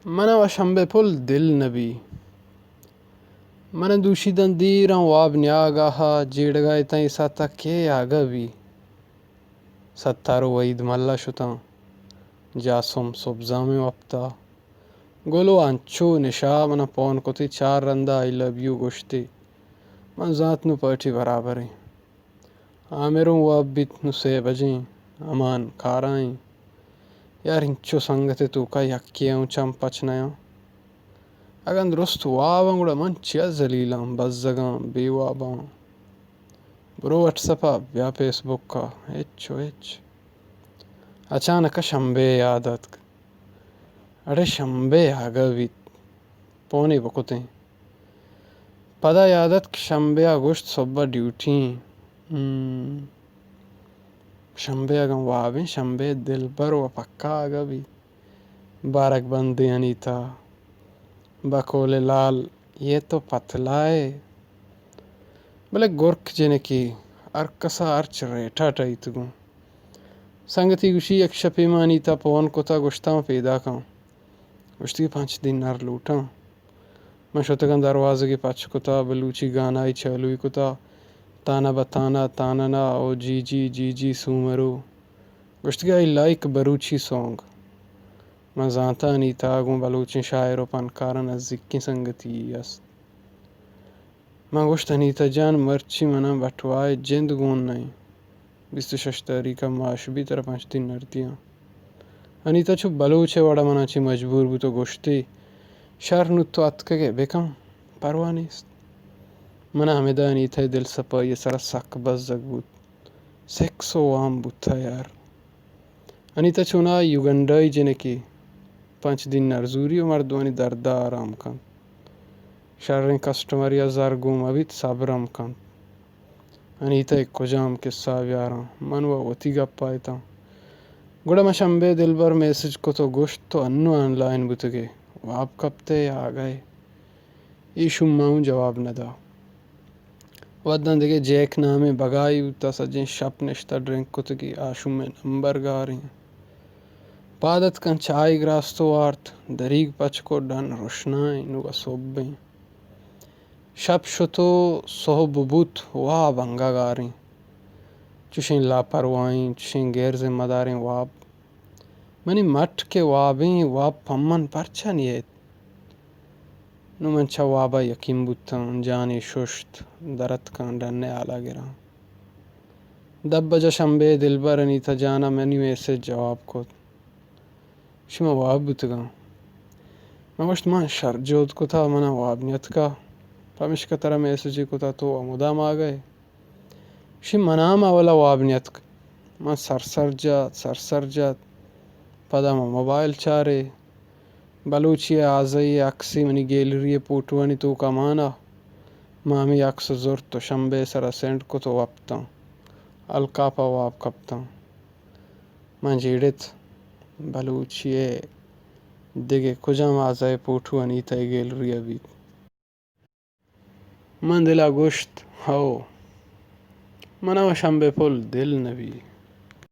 من ءَ وَ شمبے پل دل نہ بی۔ من ءَ دوشی داں دیراں واب نیاگاہ ءَ، جیڑگا اتاں اے ساعت ءَ کے آگہ بی۔ ستار ءُ وحید مھلہ شتاں۔ جاسم سبزامیں وپتا۔ گلو انچو نشا من ءَ پون کتی، چار رندا آئی لو یو گوشتی۔ من زانت نوں پارٹی برابریں۔ عامر اوں واب بیت، نوں سے بجیں، امان کارائیں۔ یار، انچو سنگتے توکا یکے اوں چم پچ نیاں۔ اگاں درست واباں، گڑا من چیا ذلیلاں، بزگاں، بے واباں۔ برو واٹس اپ ءَ، بیا فیس بک ءَ، ہچ و ہچ۔ اچانک ءَ شمبے یاد اتک۔ اڑے شمبے آگہ بیت۔ پونے بکتیں۔ پدا یاد اتک شمبے ءَ گوشت سہب ءَ ڈیوٹی ایں۔ ہم۔ شمبے اگاں وابیں، شمبے دلبر و پکا آگہ بیت۔ بارگ بندیں انیتا۔ بقول لال، یہ تو پتلا ہے۔ بلے گرک جنکے، ہر کسا ہرچ ریٹا ٹہیت گوں۔ سنگتی گوشی، یک شپے ما انیتا پون کتا، گوشتاں پیداکاں۔ گوشتی پنچ دینار لوٹاں۔ من شتگاں دروازگے پچ کتا، بلوچی گانائی چالوئی کتا، تانا بہ تانا، تاننا او جی جی، جی جی سومرو۔ گوشتگی آئی لائک بروچی سونگ۔ من زانتاں انیتا گوں بلوچیں شاعر و پنکاراں نزیکیں سنگتی یے است۔ من گوشت، انیتا جان، مرچی منا بٹوا ءِ جند گون نہ انت۔ بیست و شش تاریخ ءَ ماش بیت، ترا پنچ دینار دیاں۔ انیتا چو بلوچ ءِ وڑا منا چہ مجبور بوت و گوشتی، شر، نوں تو اتکگ ئے، بکن، پرواہ نیست۔ منا ہمدا انیتا ءِ دل سپائی ءِ سرا سک بزگ بوت۔ سیکس و وام بوتہ یار۔ انیتا چونا یوگنڈائی جنکے، پنچ دینار زوری و مردمانی دردا آرام کنت۔ شریں کسٹمرے ءَ زر گون مہ بیت، صبر ہم کنت۔ انیتا ءِ کجام کسہ ءَ بیاراں؟ من و وتی گپ ءَ اتاں۔ گڑا من شمبے دلبر میسج کت و گوشت، تو انوں آن لائن بوتگ ئے، واب کپت ئے یا آگہ ئے؟ ایشی ءَ ما اوں جواب نہ دا۔ وھداں دگہ جیک نامیں بگائی بوتا، سجیں شپ نشتہ ڈرنک کتگی، آ شومیں نمبر گاریں۔ پاد اتکاں چاہے گراستو وارت، دریگ پچ کت، ڈن روشنائیں، نوں سہبیں۔ شپ شت و سہب بوت، واب انگہ گاریں۔ چوشیں لاپرواہیں، چوشیں غیر ذمہ داریں واب۔ منی مٹ کہ وابیں، واب پمن پرچا نیت؟ نوں من چہ واب ءَ یکیم بوتاں، جانے ششت، در اتکاں، ڈن ءِ ہال ءَ گراں۔ دہ بجہ شمبے دلبر انیتا جان ءَ منی میسج جواب کت۔ شما واب بوتگاں؟ من گوشت، من شر جہد کتا، منا واب نیتکا، پمیشکا ترا میسجے کتا، تو و مدام آگہ ئے۔ شی منا ہم اولا واب نیتک۔ من سرسر جات، سرسر جات۔ پدا من موبائل چارے۔ بلوچی ءِ آزئی ءِ عکسے منی گیلری ءِ پوٹوانی توکا مانا۔ من ہمے عکس زرت و شمبے ءِ سرا سینڈ کت و وپتاں۔ الکاپ ءَ واب کپتاں۔ من جیڑت، بلوچی ءِ دگہ کجام آزئی پوٹو انیتا ءِ گیلری ءَ بیت؟ من دل ءَ گوشت، ہئو، من ءَ وَ شمبے پل دل نہ بی۔